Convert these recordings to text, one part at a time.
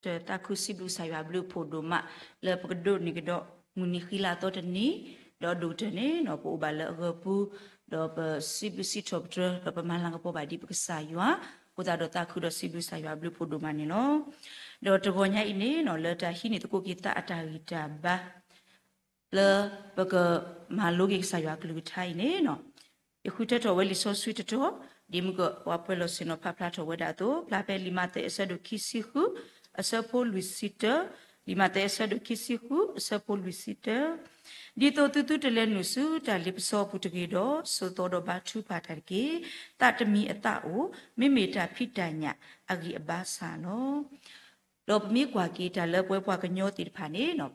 တၢ်သးခုစံးဘျုးကစၢ်ယွၤအဘျုးအဖှိၣ်ဒိၣ်မး လၢပကဒိးန့ၢ်ကဒီး မုၢ်နံၤဃံလၤသီတနံၤ, ဒီးဒိၣ်ကတၢၢ်န့ၣ် ပအိၣ်ဘၣ်လၢအဂၢၤပူၤ, ဒီးပစံးဘျုးစံးထီၣ်ပတြၢၤ ဒီးပမၤလၤကပီၤဘၣ်ဒ်ပကစၢ်ယွၤ, အဃိသတးဒီးသးခုဒီးစံးဘျုးကစၢ်ယွၤအဘျုးအဖှိၣ်ဒိၣ်မးန့ၣ်လီၤ. ဒီးတဂီၤညါအံၤန့ၣ် လၢတၢ်ဟံးန့ၢ်သကိးက့ၤသးအတၢ်ဂံၢ်တၢ်ဘါ လၢပကမၤလိက့ၤကစၢ်ယွၤအကလုၢ်ကထါအံၤန့ၣ်, ယဃုထၢထီၣ်ဝဲလံာ်စီဆှံတတီၤ, ဒ်မုၢ်ကပှၤပှဲၤလီၢ်ဆ့ၣ်နီၤဖးဖျါထီၣ်ဝဲဒၣ်အသိး, ဖျါဖဲလံာ်မးသဲအဆၢဒိၣ်ခံဆံဃု, အဆၢဖိလွံၢ်ဆံတၢ, လံာ်မးသဲအဆၢဒိၣ်ခံဆံဃု အဆၢဖိလွံၢ်ဆံတၢ, ဒ်သိးသုသုတလဲၤနုာ်ဆူတၢ်လ့ပစီအပူၤတဂ့ၤဒီး ဆိးသီဒီးဘါထုကဖၣ်တၢ်တက့ၢ်. သးတမံၤအသးအိၣ်, မ့မ့ၢ်တၢ်ဖံးတၢ်ညၣ်အဂံၢ်အဘါစၢ်လီၤ. ဒီးပမ့ၢ်ကွၢ်က့ၤတၢ်လၢပဝဲပှၤကညီသ့ၣ်တဖၣ်န့ၣ်, ဒ်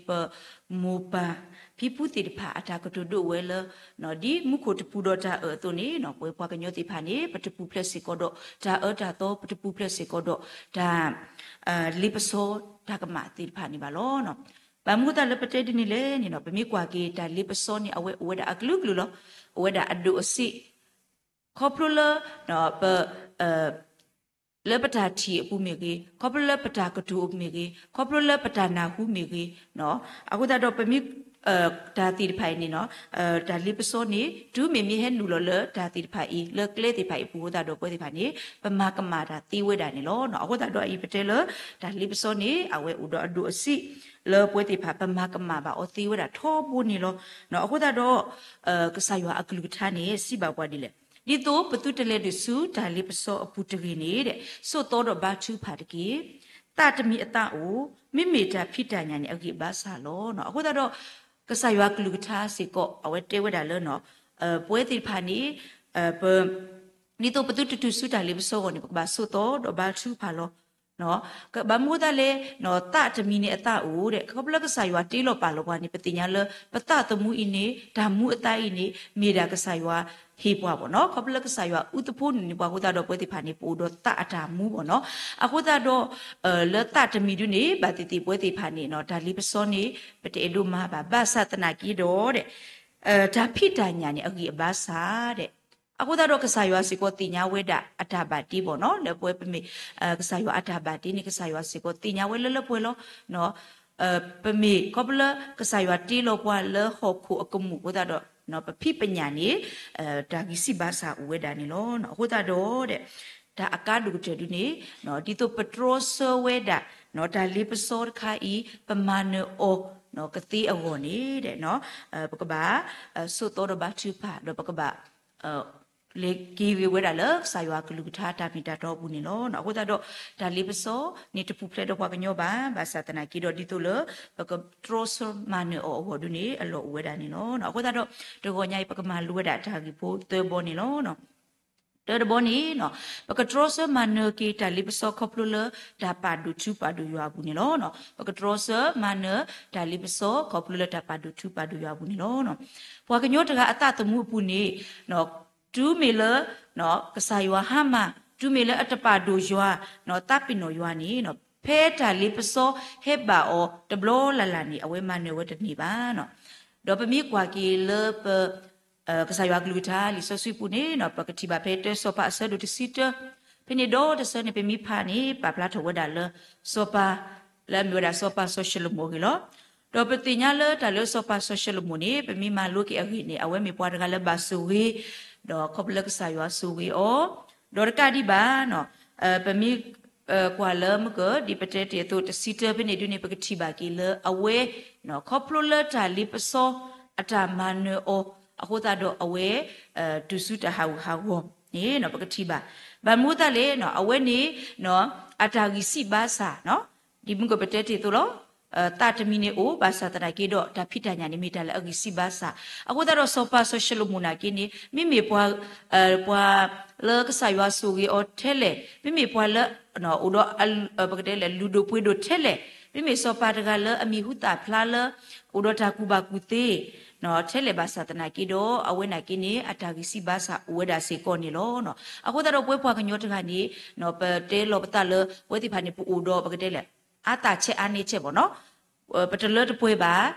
ပမိၢ်ပၢ်ဖံဖုသ့ၣ်တဖၣ်အတၢ်ကတိၤဒိဝဲလၢ, ဒ်မူခိၣ်တပူၤဒီးတၢ်အၢၣ်အသိးန့ၣ်, ပဝဲပှၤကညီသ့ၣ်တဖၣ်န့ၣ် ပတပူၤဖျဲးစ့ၢ်ကီးဒီးတၢ်အၢတၢ်သီ, ပတပူၤဖျဲးစ့ၢ်ကီးဒီးတၢ်လ့ပစီတၢ်ကမၣ်သ့ၣ်တဖၣ်န့ၣ်ဘၣ်လီၤ. ဘၣ်မနုၤအဃိသတးလၢပတဲဒ်န့ၣ်လဲၣ်န့ၣ်, ပမ့ၢ်ကွၢ်က့ၤတၢ်လ့ပစီန့ၣ် အဝဲအိၣ်ဝဲဒၣ်အကလုာ်ကလုာ်လီၤ. အိၣ်ဝဲဒၣ်အဒိၣ်အဆံး, ခီဖျိလၢပ လၢပတၢ်ထံၣ်အပူၤမ့ၢ်ဂ့ၤ, ခီဖျိလၢပတၢ်ကတိၤအပူၤမ့ၢ်ဂ့ၤ, ခီဖျိလၢပတၢ်နၢ်ဟူမ့ၢ်ဂ့ၤ, အဃိသတးဒီးပမ့ၢ်, တၢ်သ့ၣ်တဖၣ်အံၤန့ၣ်, တၢ်လ့ပစီန့ၣ် တုၤမ့ၢ်မ့ၢ်ဟဲနုာ်လီၤလၢတၢ်သ့ၣ်တဖၣ်အံၤ လၢကျဲသ့ၣ်တဖၣ်အံၤအပူၤအဃိသတးဒီးပဝဲသ့ၣ်တဖၣ်န့ၣ် ပမၤကမၣ်တၢ်သ့ဝဲဒၣ်န့ၣ်လီၤ. အဃိသတးဒီးအံၤပတဲလၢ တၢ်လ့ပစီန့ၣ် အဝဲအိၣ်ဒီးအဒိၣ်အဆံး လၢပဝဲသ့ၣ်တဖၣ် ပမၤကမၣ်ဘၣ်အီၤသ့ဝဲဒၣ်ထီဘိန့ၣ်လီၤ. အဃိသတးဒီး ကစၢ်ယွၤအကလုၢ်ကထါန့ၣ် စံးဘၣ်ပှၤဒ်လဲၣ်, ဒ်သိးပသုတလဲၤနုာ်ဆူတၢ်လ့ပစီအပူၤတဂ့ၤန့ၣ်, ဆိးသီဒီးဘါထုကဖၣ်တက့ၢ်. သးတမံၤအသးအိၣ်, မ့မ့ၢ်တၢ်ဖံးတၢ်ညၣ်န့ၣ် အဂံၢ်အဘါစၢ်လီၤ. အဃိသတးဒီး ကစၢ်ယွၤကလုၢ်ကထါစ့ၢ်ကီး အဝဲတဲဝဲဒၣ်လၢ ပဝဲသ့ၣ်တဖၣ်န့ၣ် ဒ်သိးပသုတတုၤဆူတၢ်လ့ပစီအဂီၢ်န့ၣ် ပကဘၣ်ဆိးသီဒီးဘါထုကဖၣ်လီၤ. ဘၣ်မနုၤအဃိသတးလဲၣ်, သးတမံၤန့ၣ်အသးအိၣ်ဒီး ခီဖျိလၢကစၢ်ယွၤတ့လီၤပာ်လီၤပှၤန့ၣ် ပသ့ၣ်ညါလၢ ပသးသမူအံၤန့ၣ် တၢ်မူအသါအံၤန့ၣ် မ့ၢ်ဒၣ်ကစၢ်ယွၤဟ့ၣ်ပှၤဘၣ်နီၤ. ခီဖျိလၢကစၢ်ယွၤအုးသဖိနုာ်န့ၢ်ပှၤအဃိသတးဒီး ပဝဲသ့ၣ်တဖၣ်န့ၣ် ပအိၣ်ဒီးသးအတၢ်မူဘၣ်နီၤ. အဃိသတးဒီး လၢသးတမံၤဒုန့ၣ် ဘၣ်သ့ၣ်သ့ၣ်ပဝဲသ့ၣ်တဖၣ်န့ၣ် တၢ်လ့ပစီန့ၣ် ပတအဲၣ်ဒိးမၤဘၣ်. ဘၣ်ဆၣ်သနာ်က့ဒီး တၢ်ဖံးတၢ်ညၣ်န့ၣ် အဂံၢ်အဘါစၢ်ဒီး အဃိသတးဒီး ကစၢ်ယွၤစ့ၢ်ကီးသ့ၣ်ညါဝဲဒၣ်အတၢ်ဘၣ်တ့ဘၣ်နီၤ. လၢပဝဲပမ့ၢ် ကစၢ်ယွၤအတၢ်ဘၣ်တ့န့ၣ် ကစၢ်ယွၤစ့ၢ်ကီးသ့ၣ်ညါဝဲလၢလၢပှဲၤပှဲၤလီၤ. ပမ့ၢ်ခီဖျိလၢကစၢ်ယွၤတ့လီၤပှၤလၢဟီၣ်ခိၣ်အကမူၣ်အဃိသတးဒီး ပဖံးပညၣ်န့ၣ် တၢ်ဂံၢ်စၢ်ဘါစၢ်အိၣ်ဝဲဒၣ်န့ၣ်လီၤ. အဃိသတးဒီး တၢ်အကါဒိၣ်ကတၢၢ်ဒုန့ၣ် ဒ်သိးပတြီဆၢဝဲဒၣ် တၢ်လ့ပစီတခါအံၤ ပမၤနၢၤအီၤ ကသ့အဂီၢ်န့ၣ် ပကဘၣ် ဆိးသီဒီးဘါထုကဖၣ် ဒီးပကဘၣ် လဲၤက့ၤဂ့ၤဝဲဒၣ်လၢကစၢ်ယွၤကလုၢ်ကထါတၢ်မ့ၢ်တၢ်တီအပူၤန့ၣ်လီၤ. အဃိသတးဒီး တၢ်လ့ပစီန့ၣ် တပူၤဖျဲးဒီးပှၤကညီဘၣ်. ဘၣ်ဆၣ်သနာ်က့ဒီး ဒ်သိးလၢ ပကတြီဆၢမၤနၢၤအီၤအဂီၢ်ဒုန့ၣ် အလီၢ်အိၣ်ဝဲဒၣ်န့ၣ်လီၤ. အဃိသတးဒီး တဂီၤညါအံၤ ပကမၤလိဝဲဒၣ်တၢ်ဂ့ၢ်ဖိသၢဘီန့ၣ်လီၤ. တၢတဘီန့ၣ် ပကတြီဆၢမၤနၢၤက့ၤတၢ်လ့ပစီခီဖျိလၢတၢ်ပာ်ဒိၣ်ထူပာ်ဒိၣ်ယွၤအပူၤန့ၣ်လီၤ. ပကတြီဆၢမၤနၢၤတၢ်လ့ပစီခီဖျိလၢတၢ်ပာ်ဒိၣ်ထူပာ်ဒိၣ်ယွၤအပူၤန့ၣ်လီၤ. ပှၤကညီတဂၤအသးသမူအပူၤန့ၣ် တုၤမ့ၢ်လၢ ကစၢ်ယွၤဟါမၢ်, တုၤမ့ၢ်လၢအတပာ်ဒိၣ်ယွၤ, သးပ့ၤနီၣ်ယွၤန့ၣ် ဖဲတၢ်လ့ပစီဟဲဘၣ်အီၤတဘျီလၢ်လၢ်န့ၣ် အဝဲမၤနၢၤဝဲတန့ၢ်ဘၣ်. ဒီးပမ့ၢ်ကွၢ်က့ၤလၢပ ကစၢ်ယွၤကလုၢ်ကထါလံာ်စီဆှံပူၤန့ၣ် ပကထံၣ်ဘၣ်ဖဲတၢစီၤပၤအဆၢဒိၣ်တဆံတၢ, ဖဲန့ၣ်ဒီတဆၢန့ၣ် ပမ့ၢ်ဖးန့ၣ် ပာ်ဖျါထီၣ်ဝဲဒၣ်လၢ စီၤပၤ လၢအမ့ၢ်ဝဲဒၣ်စီၤပၤစီၤၡလိၤမိၣ်အဂ့ၢ်လီၤ. ဒီးပသ့ၣ်ညါလၢတၢ်လၢစီၤပၤစီၤၡလိၤမိၣ်န့ၣ် ပမ့ၢ်မၤလိက့ၤအဂ့ၢ်န့ၣ် အဝဲမ့ၢ်ပှၤတဂၤလၢဘၣ်ဆိၣ်ဂ့ၤ, ဒီးခီဖျိလၢကစၢ်ယွၤဆိၣ်ဂ့ၤအီၤ, ဒီးတကးဒံးဘၣ် ပမ့ၢ် ကွၢ်လၢမုၢ်ကၢၢ် ဒ်ပတဲတ့ၢ်အသိး တဆံတၢဖဲန့ၣ်ဒုန့ၣ် ပကထံၣ်ဘၣ်က့ၤလၢအဝဲ ခီဖျိလၢတၢ်လ့ပစီအတၢ်မၤနၢၤအီၤအဃိသတးဒီးအဝဲ တုၤဆူတၢ်ဟးဂူာ်ဟးဂီၤန့ၣ် ပကထံၣ်ဘၣ်. ဘၣ်မနုၤအဃိသတးလဲၣ် အဝဲန့ၣ် အတၢ်ဂံၢ်စၢ်ဘါစၢ် ဒ်မုၢ်ကၢၢ်ပတဲတ့ၢ်အသိးလီၤ. သးတမံၤန့ၣ်အိၣ် ဘၣ်ဆၣ်သနာ်က့ဒီး တၢ်ဖံးတၢ်ညၣ်န့ၣ် မ့ၢ်တၢ်လၢအဂံၢ်စၢ်ဘါစၢ်. အဃိသတးဒီး စီၤပၤစီၤၡလိၤမိၣ်နာ်က့န့ၣ် မ့မ့ၢ်ပှၤ ပှၤလၢကစၢ်ယွၤဆိၣ်ဂ့ၤအီၤထဲလဲၣ်, မ့မ့ၢ်ပှၤလၢ အိၣ်ဒီး ပကတဲလဲၣ် လုၢ်ဒိၣ်ပှ့ၤဒိၣ်ထဲလဲၣ်, မ့မ့ၢ်စီၤပၤတဂၤလၢအမံၤဟူသၣ်ဖျါလၢ အိၣ်ဒီးတၢ်ကူၣ်ဘၣ်ကူၣ်သ့ ထဲလဲၣ်ဘၣ်ဆၣ်သနာ်က့ဒီး အဝဲနာ်က့န့ၣ် အတၢ်ဂံၢ်စၢ်ဘါစၢ်အိၣ်ဝဲဒၣ်စ့ၢ်ကီးန့ၣ်လီၤ. အဃိသတးဒီးပဝဲပှၤကညီတဂၤန့ၣ် ပတဲလီၤပသးလၢ ပဝဲသ့ၣ်တဖၣ်န့ၣ် ပအိၣ်ဒီး ပကတဲလဲၣ် အါသၣ်ဆဲးအါန့ဆဲးဘၣ်နီၤ, ပတလၢတပှဲၤဘ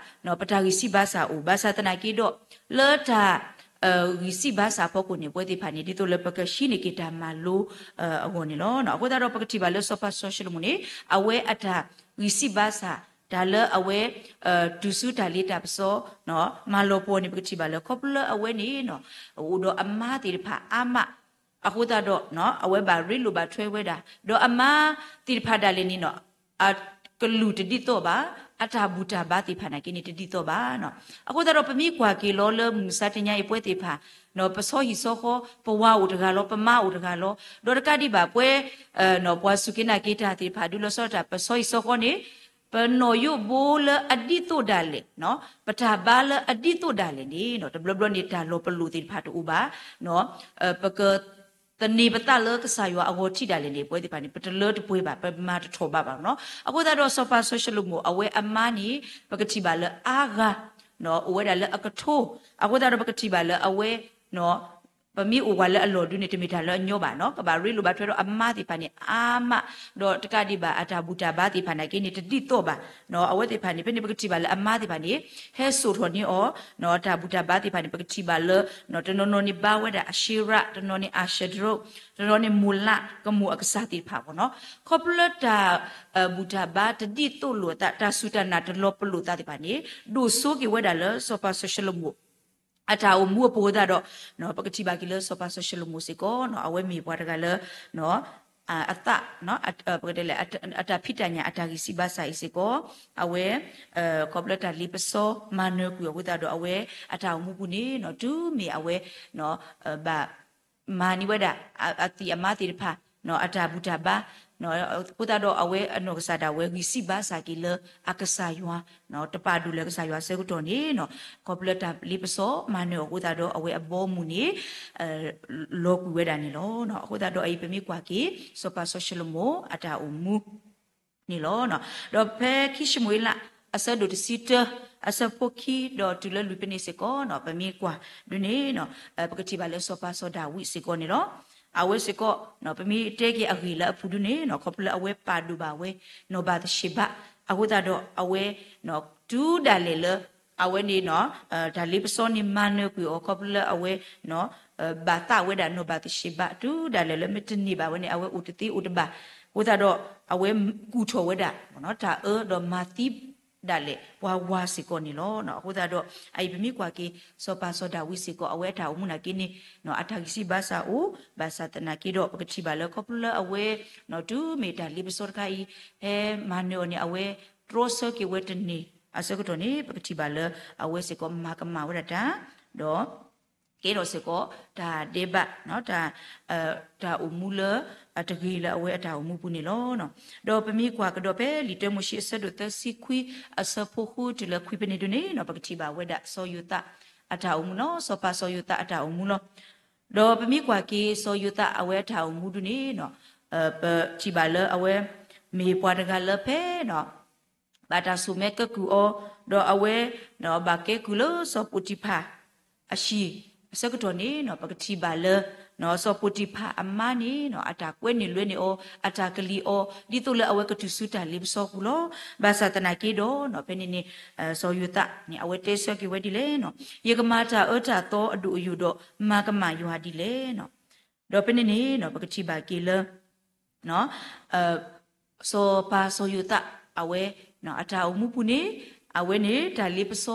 ၣ်, ပတၢ်ဂံၢ်စၢ်ဘါစၢ်အိၣ် ဘၣ်ဆၣ်သနာ်က့ဒီး လၢတၢ် ဂံၢ်စံးဘါစၢ်အဖီခိၣ်န့ၣ် ပဝဲသ့ၣ်တဖၣ်န့ၣ် ဒ်သိးလၢပကဟံးန့ၢ်က့ၤတၢ်မၤလိအဂီၢ်န့ၣ်လီၤ. အဃိသတးဒီးပကထံၣ်ဘၣ်လၢစီၤပၤစီၤၡလိၤမိၣ်န့ၣ် အဝဲအတၢ်ဂံၢ်စံးဘါစၢ် တၢ်လၢအဝဲ တုၤဆူတၢ်လ့တၢ်ပစီ မၤလီၤပှီၢ်န့ၣ် ပကထံၣ်ဘၣ်လၢခီဖျိလၢအဝဲန့ၣ် အိၣ်ဒီးအမါသ့ၣ်တဖၣ်အါမး အဃိသတးဒီး အဝဲဘၣ်ရ့လိာ်ဘၣ်ထွဲဝဲဒၣ် ဒီးအမါသ့ၣ်တဖၣ်ဒၣ်လဲာ်န့ၣ် အကလုၢ်တဒ်သိးဘၣ်, အတၢ်ဘူၣ်တၢ်ဘါသ့ၣ်တဖၣ်နာ်က့န့ၣ် တဒ်သိးဘၣ်. အဃိသတးဒီးပမ့ၢ်ကွၢ်က့ၤလီၤလၢမုၢ်မဆါတနံၤအံၤ ပဝဲသ့ၣ်တဖၣ် ပဆီဟံၣ်ဆီဃီ ပဝၤအိၣ်တဂၤလီၤ, ပမါအိၣ်တဂၤလီၤ, ဒီးတကးဒံးဘၣ်ပဝဲ ပှၤစူၢ်က့ၤနာ်က့ၤတၢ်သ့ၣ်တဖၣ် ဒုးလီၤဆီဒၣ်တၢ် ပဆီဟံၣ်ဆီဃီန့ၣ် ပနီၣ်ယိၣ်ဘိလၢအဒ်သိးဒၣ်လဲာ်, ပတၢ်ဘါလၢအဒ်သိးဒၣ်လဲာ်န့ၣ် တဘျီဘျီန့ၣ် တၢ်လီၤပလိာ်သ့ၣ်တဖၣ်တအိၣ်ဘၣ်, ပက သန့ၤပသးလၢကစၢ်ယွၤအဂီၤထံးဒၣ်လဲာ်န့ၣ် ပဝဲသ့ၣ်တဖၣ်န့ၣ် ပတလၢတပှဲၤဘၣ်, ပမၤတထီၣ်ဘးဘၣ်နီၤ. အဃိသတးဒီးစီၤပၤစီၤၡလိၤမိၣ် အဝဲအမါန့ၣ် ပကထံၣ်ဘၣ်လၢအါဂၤ အိၣ်ဝဲဒၣ်လၢအကထိ, အဃိသတးဒီးပကထံၣ်ဘၣ်လၢအဝဲ ပမ့ၢ်အိၣ်ဝဲလၢအလီၢ်ဒုန့ၣ် တမ့ၢ်တၢ်လၢအညီဘၣ်နီၤ, ကဘၣ်ရ့လိာ်ဘၣ်ထွဲဒီးအမါသ့ၣ်တဖၣ်န့ၣ် အါမး, ဒီးတကးဒံးဘၣ် အတၢ်ဘူၣ်တၢ်ဘါသ့ၣ်တဖၣ်နာ်က့န့ၣ် တဒ်သိးဘၣ်, အဝဲသ့ၣ်တဖၣ်န့ၣ် ဖဲန့ၣ်ပကထံၣ်ဘၣ်လၢအမါသ့ၣ်တဖၣ်န့ၣ် ဟဲစိာ်ထီၣ်န့ၢ်အီၤ တၢ်ဘူၣ်တၢ်ဘါသ့ၣ်တဖၣ်န့ၣ် ပကထံၣ်ဘၣ်လၢ တနီၤနီၤန့ၣ်ဘါဝဲဒၣ်အၡ့ရး, တနီၤန့ၣ်အၤၡဒြိး, တနီၤန့ၣ်မိၤလး ကမိၣ်အကစၢ်သ့ၣ်တဖၣ်အဂီၢ်နီၤ. ခီဖျိလၢတၢ်ဘူၣ်တၢ်ဘါတဒ်သိးလိာ်အသး, တၢ်စူၢ်တၢ်နာ်တလီၤပလိာ်သးသ့ၣ်တဖၣ်န့ၣ် ဒိၣ်စိက့ၤဝဲဒၣ်လၢစီၤပၤစီၤၡလိၤမိၣ် အတၢ်အိၣ်မူအပူၤအဃိသတးဒီး ပကထံၣ်ဘၣ်က့ၤလၢစီၤပၤစီၤၡလိၤမိၣ်စ့ၢ်ကီး အဝဲမ့ၢ်ပှၤတဂၤလၢ အသး ပကတဲလဲၣ် အတၢ်ဖံးတၢ်ညၣ်အတၢ်ဂံၢ်စံးဘါစၢ်အံၤစ့ၢ်ကီး အဝဲ ခီဖျိတၢ်လ့ပစီမၤနၢၤကွံာ်အဃိသတးဒီး အဝဲအတၢ်အိၣ်မူပူၤန့ၣ် တုၤမ့ၢ်အဝဲ ဘၣ် မၤန့ၢ်ဝဲဒၣ် အသ့ၣ်အမါသ့ၣ်တဖၣ် အတၢ်ဘူၣ်တၢ်ဘါ အဃိသတးဒီး အဝဲအနီၢ်ကစၢ်ဒၣ်ဝဲ ဂံၢ်စံးဘါစၢ်က့ၤလၢအကစၢ်ယွၤ တပာ်ဒိၣ်လၢကစၢ်ယွၤအဆၢကတီၢ်န့ၣ် ခီဖျိလၢတၢ်လ့ပစီမၤနၢၤအဃိသတးဒီး အဝဲအဘီအမုၢ်န့ၣ် လီၤကွံာ်ဝဲဒၣ်န့ၣ်လီၤ. အဃိသတးဒီးအံၤ ပမ့ၢ်ကွၢ်က့ၤ စီၤပၤစီၤၡလိၤမိၣ်အတၢ်အိၣ်မူ န့ၣ်လီၤ. ဒီးဖဲခံၡမူၤအ့လး အဆၢဒိၣ်တဆံတၢ အဆၢဖိခံ ဒီးတုၤလၢလွံၢ်ဖဲန့ၣ်စ့ၢ်ကီး ပမ့ၢ်ကွၢ်ဒ်န့ၣ် ပကထံၣ်ဘၣ်လၢစီၤပၤစီၤဒၤဝံးစ့ၢ်ကီးန့ၣ်လီၤ. အဝဲစ့ၢ်ကီး ပမ့ၢ်တဲက့ၤအဂ့ၢ်လၢအပူၤဒ်န့ၣ် ခီဖျိလၢအဝဲပာ်ဒိၣ်ဘၣ်ဝဲ နီၢ်ဘၤသရှ့ဘၤ အဃိသတးဒီးအဝဲ တုၤဒၣ်လဲာ်လၢ အဝဲန့ၣ် တၢ်လ့ပစီန့ၣ်မၤနၢၤကွံာ်အီၤ ခီဖျိလၢအဝဲ ဘၣ်သးဝဲဒၣ်နီၢ်ဘၤသရှ့ဘၤ တုၤဒၣ်လဲာ်လၢမ့ၢ်တန့ၢ်ဘၣ်ဝဲန့ၣ် အဝဲအိၣ်တသ့အိၣ်တဘၣ် အဃိသတးဒီး အဝဲကူၣ်ထီၣ်ဝဲဒၣ် တၢ်အၢဒီးမၤသံဒၣ်လဲာ်ပှၤဝၤစ့ၢ်ကီးန့ၣ်လီၤ. အဃိသတးဒီး အအံၤပမ့ၢ်ကွၢ်က့ၤ စီၤပၤစီၤဒၤဝံးစ့ၢ်ကီး အဝဲအတၢ်အိၣ်မူနာ်က့န့ၣ် အတၢ်ဂံၢ်စံးဘါစၢ်အိၣ် ဘၣ်ဆၣ်သနာ်က့ဒီး ပကထံၣ်ဘၣ်လၢခီဖျိလၢအဝဲ တုၤမ့ၢ်တၢ်လ့ပစီတခါအံၤ ဟဲမၤနၢၤအီၤန့ၣ် အဝဲတြီဆၢက့ၤဝဲတန့ၢ်အဆၢကတီၢ်န့ၣ် ပကထံၣ်ဘၣ်လၢ အဝဲစ့ၢ်ကီးမၤကမၣ်ဝဲဒၣ်တၢ် ဒီး ကဲထီၣ်စ့ၢ်ကီး တၢ်ဒဲးဘး တၢ်အိၣ်မူလၢ အတဂ့ၤလၢအဝဲအတၢ်အိၣ်မူပူၤန့ၣ်လီၤ. ဒီးပမ့ၢ်ကွၢ်ကဒီးဖဲလံာ်တၢမိၤၡ့အဆၢဒိၣ်သၢဆံခွံ အဆၢဖိဃုတုၤလၢခွံဖဲန့ၣ်ဒ်န့ၣ် ပကထံၣ်ဘၣ်ဝဲဒၣ်စီၤယိၤသးအတၢ်အိၣ်မူလီၤ. စီၤပၤစီၤယိၤသးအတၢ်အိၣ်မူလီၤ. ဒီးပမ့ၢ်ကွၢ်က့ၤစီၤယိၤသးအဝဲအတၢ်အိၣ်မူဒ်န့ၣ် ပထံၣ်ဘၣ်လၢအဝဲ မ့ၢ်ပှၤတဂၤလၢဖဲ ဘၣ်တၢ်ဆိၣ်မဲကဲကုၢ်အီၤ, ဒီးအဝဲ ဘၣ်ကဲကုၢ်လၢစီၤပိၤတံၤဖၣ်အဟံၣ်အဆၢကတီၢ်န့ၣ် ပကထံၣ်ဘၣ်လၢ စီၤပိၤတံၤဖၣ်အမါန့ၣ် အတၢ်ကွဲနုာ်လွဲနုာ်အီၤ, အတၢ်ကလံၤအီၤ ဒ်သိးလၢအဝဲကတုၤဆူတၢ်လ့ပစီပူၤလီၤ. ဘၣ်ဆၣ်သနာ်က့ဒီး ဖဲန့ၣ်န့ၣ် စီၤယိၤသးန့ၣ် အဝဲတဲဆၢက့ၤဝဲဒ်လဲၣ်, ယကမၤတၢ်အၢတၢ်သီအဒိၣ်အယိာ်ဒီး မၤကမၣ်ယွၤဒ်လဲၣ်. ဒီးဖဲန့ၣ်န့ၣ် ပကထံၣ်ဘၣ်က့ၤလၢ စီၤပၤစီၤယိၤသး အဝဲ အတၢ်အိၣ်မူပူၤန့ၣ် အဝဲန့ၣ် တၢ်လ့ပစီ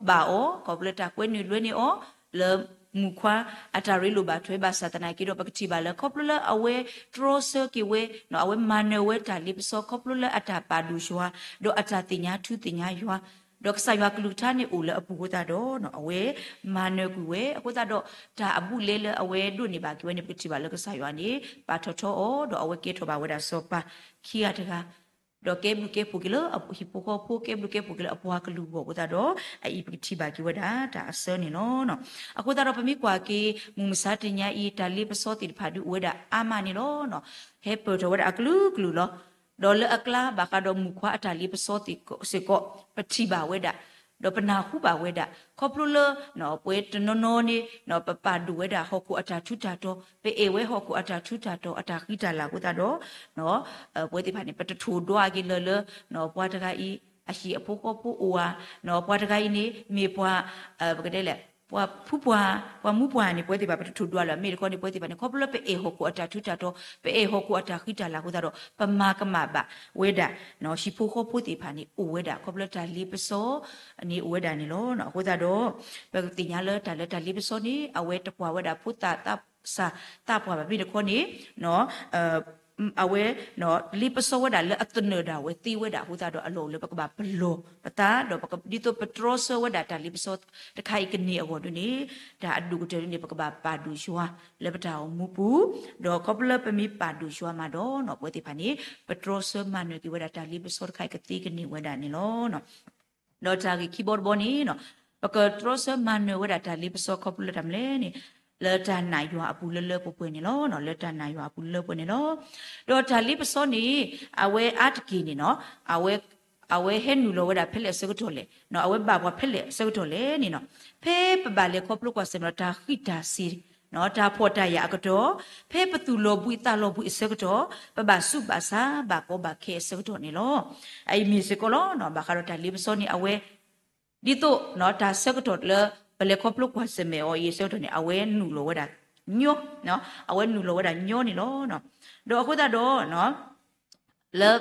ဘၣ်အီၤ ခီဖျိလၢတၢ်ကွဲနုာ်လွဲနုာ်အီၤ လၢမုၣ်ခွါအတၢ်ရ့လိာ်ဘၣ်ထွဲ ဘၣ်ဆၣ်သနာ်က့ဒီး ပကထံၣ်ဘၣ်လၢ ခီဖျိလၢအဝဲတြီဆၢက့ၤဝဲ အဝဲမၤနၢၤဝဲတၢ်လ့ပစီ ခီဖျိလၢအတၢ်ပာ်ဒိၣ်ယွၤ ဒီးအတၢ်သ့ၣ်ညါထူသ့ၣ်ညါယွၤ ဒီးကစၢ်ယွၤကလုၢ်ကထါန့ၣ်အိၣ်လၢအပူၤအဃိသတးဒီး အဝဲမၤနၢၤကွံာ်ဝဲ အဃိသတးဒီး တၢ်အဘူးအလဲလၢအဝဲဒိးန့ၢ်ဘၣ်က့ၤဝဲန့ၣ် ပကထံၣ်ဘၣ်လၢကစၢ်ယွၤန့ၣ် ပာ်ထီၣ်ထီအီၤ ဒီးအဝဲကဲထီၣ်ဘၣ်ဝဲဒၣ်စီၤပၤခံဂၤတဂၤ ဒီးကဲဘျုးကဲဖှိၣ်က့ၤလၢအဟံၣ်ဖိဃီဖိ ကဲဘျုးကဲဖှိၣ်က့ၤလၢအပှၤကလုာ်အဂီၢ်အဃိသတးဒီး အအံၤပကထံၣ်ဘၣ်က့ၤဝဲဒၣ်တၢ်အဆၢန့ၣ်လီၤ. အဃိသတးဒီးပမ့ၢ်ကွၢ်က့ၤ မုၢ်မဆါတနံၤအံၤ တၢ်လ့ပစီသ့ၣ်တဖၣ်ဒုးအိၣ်ဝဲဒၣ်အါမးန့ၣ်လီၤ. ဟဲပၢၢ်ထီၣ်ဝဲဒၣ်အကလုာ်ကလုာ်လီၤ. ဒီးလၢအကျါဘၣ်ဃးဒီးမုၣ်ခွါအတၢ်လ့ပစီစ့ၢ်ကီး ပထံၣ်ဘၣ်ဝဲဒၣ် ဒီးပနၢ်ဟူဘၣ်ဝဲဒၣ် ခီဖျိလၢ ပဝဲတနီၤနီၤန့ၣ် ပပာ်ဒိၣ်ဝဲဒၣ်ဟီၣ်ခိၣ်အတၢ်ထူးတၢ်တီၤ ပအဲၣ်ဝဲဟီၣ်ခိၣ်အတၢ်ထူးတၢ်တီၤအတၢ်ဃံတၢ်လၤအဃိသတးဒီး ပဝဲသ့ၣ်တဖၣ်န့ၣ် ပတထိၣ်ဒွးက့ၤလၢၤလၢ ပှၤတဂၤအံၤ အဟံၣ်အဖိဃီဖိအိၣ်ဧါ, ပှၤတဂၤအံၤန့ၣ် မ့ၢ်ပှၤ ပကတဲလဲၣ် ပှၤဖုပှၢ်, ပှၤမူပှၢ်န့ၣ် ပဝဲသ့ၣ်တဖၣ် ပတထိၣ်ဒွးလၢၤ မ့ၢ်တခီန့ၣ် ပဝဲသ့ၣ်တဖၣ်န့ၣ် ခီဖျိလၢပအဲၣ်ဟီၣ်ခိၣ်အတၢ်ထူးတၢ်တီၤ, ပအဲၣ်ဟီၣ်ခိၣ်အတၢ်ဃံတၢ်လၤအဃိသတးဒီး ပမၤကမၣ်ဘၣ်ဝဲဒၣ် ဟံၣ်ဖိဃီဖိသ့ၣ်တဖၣ်န့ၣ် အိၣ်ဝဲဒၣ် ခီဖျိလၢတၢ်လ့ပစီန့ၣ် အိၣ်ဝဲဒၣ်န့ၣ်လီၤ. အဃိသတးဒီး ပသ့ၣ်ညါလၢတၢ်လၢတၢ်လ့ပစီန့ၣ် အဝဲတကွၢ်ဝဲဒၣ်ဖိသၣ်သးစၢ်သးပှၢ်ဘၣ် မ့ၢ်တခီန့ၣ် အဝဲ လ့ပစီဝဲဒၣ်လၢအသနၢၣ်ဒၣ်ဝဲသ့ဝဲဒၣ်အဃိသတးဒီး အလီၢ်အိၣ်လၢပကဘၣ်ပလီၢ်ပသး ဒီးဒ်သိးပတြီဆၢဝဲဒၣ် တၢ်လ့ပစီတခါအံၤကန့ၢ်အဂီၢ်ဒ်န့ၣ် တၢ်အဒိၣ်ကတၢၢ်ဒ်န့ၣ် ပကဘၣ်ပာ်ဒိၣ်ယွၤလၢပတၢ်အိၣ်မူပူၤ, ဒီးခီဖျိလၢပမ့ၢ်ပာ်ဒိၣ်ယွၤမးဒီး ပဝဲသ့ၣ်တဖၣ်န့ၣ် ပတြီဆၢမၤနၢၤက့ၤဝဲဒၣ် တၢ်လ့ပစီတခါအံၤကသ့ကန့ၢ်ဝဲဒၣ်န့ၣ်လီၤ. ဒီးတၢ်ဂ့ၢ်ခံဘီတဘီန့ၣ် ပကတြီဆၢမၤနၢၤဝဲဒၣ်တၢ်လ့ပစီခီဖျိလၢတၢ်မနုၤလဲၣ်န့ၣ် လၢတၢ်နာ်ယွၤအပူၤလၢလၢပှဲၤပှဲၤန့ၣ်လီၤ. လၢတၢ်နာ်ယွၤအပူၤလၢလၢပှဲၤပှဲၤန့ၣ်လီၤ. ဒီးတၢ်လ့ပစီန့ၣ် အဝဲအါတက့ၢ်န့ၣ် အဝဲဟဲနုာ်လီၤဝဲဒၣ်ဖဲလဲၣ်အဆၢကတီၢ်လဲၣ်, အဝဲဘၣ်ပှၤဖဲလဲၣ်အဆၢကတီၢ်လဲၣ်န့ၣ် ဖဲပဘၣ်လဲၤခီဖျိကွၢ်ဆၢၣ်မဲာ်ဒီးတၢ်ဃံးတၢ်စ့ၤ တၢ်ဖှီၣ်တၢ်ယာ်အကတီၢ်, ဖဲပသူၣ်လီၤဘှံးသးလီၤဘှံးအဆၢကတီၢ်, ပဘၣ်ဆူးဘၣ်ဆါဘၣ်ကီဘၣ်ခဲအဆၢကတီၢ်န့ၣ်လီၤ. အအံၤမ့ၢ်စ့ၢ်ကီးလီၤ. ဘၣ်ဃးဒီးတၢ်လ့ပစီန့ၣ် အဝဲ ဒ်သိး တၢ်ဆၢကတီၢ်လၢ ပလဲၤခီဖျိကွၢ်ဆၢၣ်မဲာ်အီၤအံၤအဆၢကတီၢ်န့ၣ် အဝဲနုာ်လီၤဝဲဒၣ်ညီ, အဝဲနုာ်လီၤဝဲဒၣ်ညီန့ၣ်လီၤ. ဒီးအဃိသတးဒီး လၢ